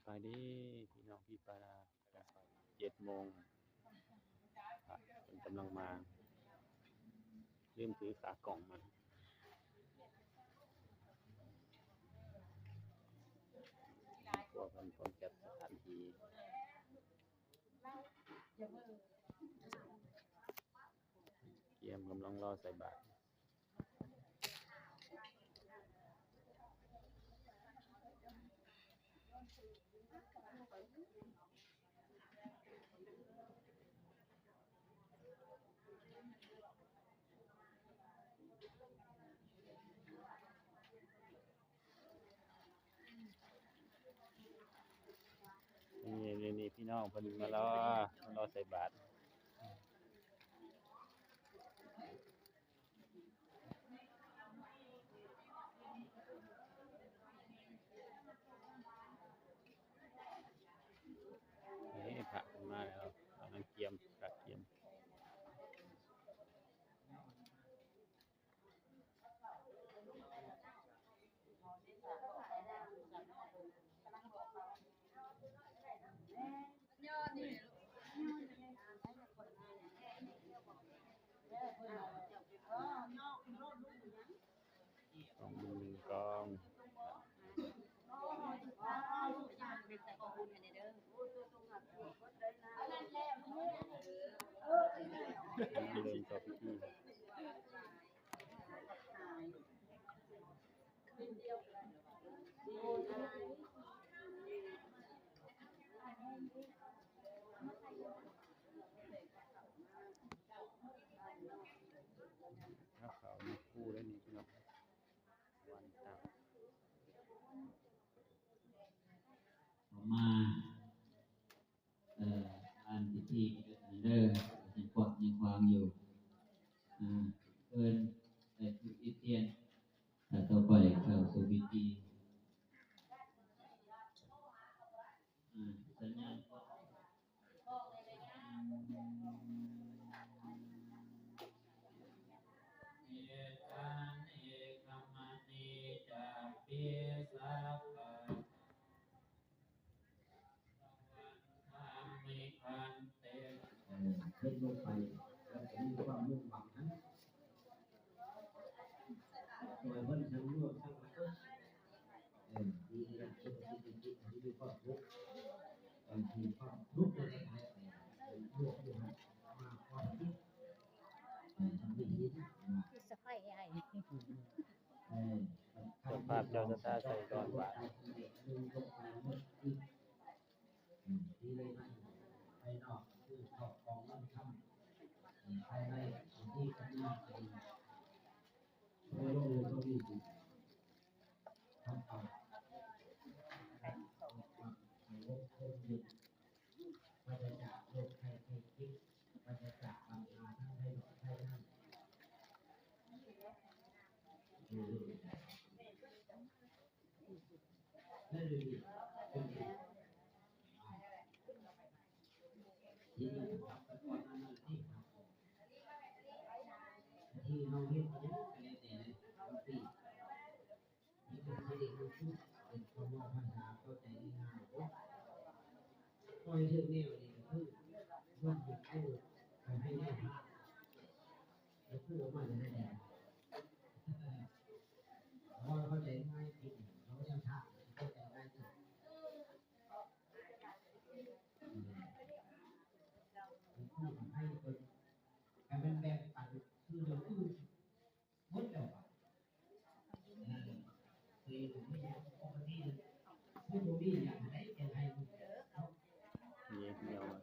ບາຍດີພີ່ນ້ອງພີ່ປານາ ເຈັດໂມງ ພະເພິ່ນກຳລັງມາ ລືມຖືຂາກ່ອງມາ ຄອບຄົວເພິ່ນພ້ອມຈັດສະຖານທີ່ ກຽມກຳລັງລໍໃສ່ບາດ. ນີ້ ນີ້ ນີ້ ພີ່ນ້ອງເພິ່ນມາລໍ ມາລໍໃສ່ບາດ. ນີ້ພະເພິ່ນມາແລ້ວ ກຳລັງກຽມ ກະກຽມ. ກອງໜຶ່ງກອງ. ເອົາເຂົ້າມາຄູ່ໄດ້ນີ້ພີ່ນ້ອງ ວາງຕາມ ເຂົ້າມາ ເອີ ງານພິທີເດີ ຍັງກວ້າງຍັງຂວາງຢູ່ ເອີ ເອີ້ນໄດ້ທຸກອີເຕຍນ ຖ້າຕໍ່ໄປເຂົ້າສູ່ພິທີ ເອີ ສັນຍານ ເອການິກຳມະນິຈາປິ ສັບພະ ເອີ ເຮັດລົງໄປ ແລ້ວກໍມີຄວາມມຸ່ງຫວັງນຳ ໂດຍເພິ່ນທັງລວມທັງ ເອີ ມີອາຊີບ ມີຄວາມທຸກ ເອີ ມີຄວາມທຸກໃນໃນ ເອີ ລວມຢູ່ຫັ້ນ ມາຄວາມຄິດ ເອີ ທຳອິດ ສະໄພໃຫຍ່ ເອີ ເຈົ້າພາບເຈົ້າສັດທາໃສ່ກ່ອນວ່າ ທີ່ໄດ້ໃຫ້ພາຍນອກຄືເຂົ້າຂອງເງິນຄຳ ພາຍໃນທີ່ເປັນໜ້າທີ່ບໍ່ລົງເລີຍກໍມີຢູ່ ທຳເອົາ ສະຫງົບຄົນຢູ່ ປາສະຈາກໂລກໄຂ້ໄຂ້ເຈັບ ປາສະຈາກບັນຫາທັງພາຍນອກພາຍໃນ ເອີ. ທີ່ເຮົາເຮັດຫຍັງກໍແລ້ວແຕ່ ມັນເປັນສິລິມຸງຄຸນ ເປັນຄຳເວົ້າພາສາເຂົ້າໃຈງ່າຍໆ ເນາະ ປ່ອຍຖືກແນວນີ້ກໍຄື ເງິນຢູ່ໃນໂລກກໍໃຫ້ໄດ້ພາ ແລ້ວຜູ້ອອກມາຈະໄດ້ຫຍັງ? ເຮົາເຂົ້າໃຈງ່າຍຜິດ ເຮົາເຈົ້າທາງເຂົ້າໃຈງ່າຍຜິດ ເອີ ຜູ້ໃຫ້ເພິ່ນ ໃຫ້ມັນແບ່ງປັນຄືເລື່ອງອື່ນໝົດແລ້ວ ເອີ ຄືບໍ່ມີຫຍັງ ປົກກະຕິ ຄືບໍ່ມີຫຍັງໃດ ຈະໃຫ້ໝົດແລ້ວ ເນາະ. ນີ້ເນາະ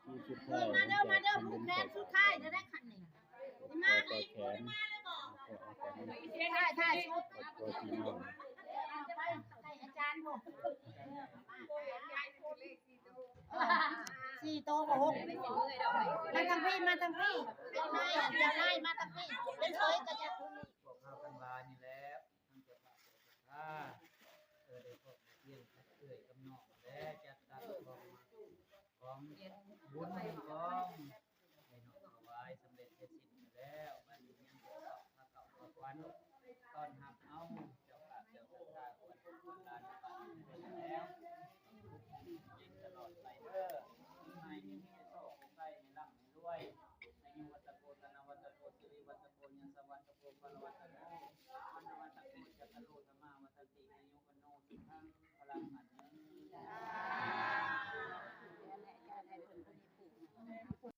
ທີ່ສຸດທ້າຍ ມາເດີ ມາເດີ ຜູ້ແຂນສຸດທ້າຍໄດ້ຄັນນີ້ ມາອີກ ບໍ່ໄດ້ມາແລ້ວບໍ່? ຖ່າຍ ຖ່າຍຊຸດ ໃຫ້ອາຈານບໍ່? ສີ່ໂຕບໍ່ຫົກ ມາທາງພີ້ ມາທາງພີ້ ເຈົ້ານາຍ ເຈົ້ານາຍ ມາທາງພີ້ ເປັນເຂີຍກໍຢ່າ ພວກເຮົາທັງຫຼາຍນີ້ແຫຼະ ທັງເຈົ້າພາບເຈົ້າສັດທາ ເອີ ໄດ້ພ້ອມໄດ້ພຽງກັບເອື້ອຍກັບນ້ອງແລະ ຈັດຕັ້ງຂອງ ຂອງບຸນຂອງ ໄດ້ນ້ອມຖວາຍສຳເລັດເສັດສິ້ນໄປແລ້ວ ບັດນີ້ຍັງຈະເຂົ້າພາເຂົ້າພາຂວັນ ຕ້ອນຮັບເອົາເຈົ້າພາບເຈົ້າສັດທາ ຄວນລູກຄວນຫຼານໃນບ້ານໃນເມືອງແລ້ວ ເປັນຕະຫຼອດໄປເດີ ໃຫ້ມີແຕ່ໂຊກແຕ່ໄຊ ໃຫ້ລ່ຳໃຫ້ລວຍ ອາຍຸວັດຕະໂກ ທະນະວັດຕະໂກ ສິລິວັດຕະໂກ ຍະສະວັດຕະໂກ ພະລະວັດຕະໂກ ວັນນະວັດຕະໂກ ຈັກກະໂລ ທຳມະວັດຕະຕິ ອາຍຸວັນໂນ ສຸຂັງ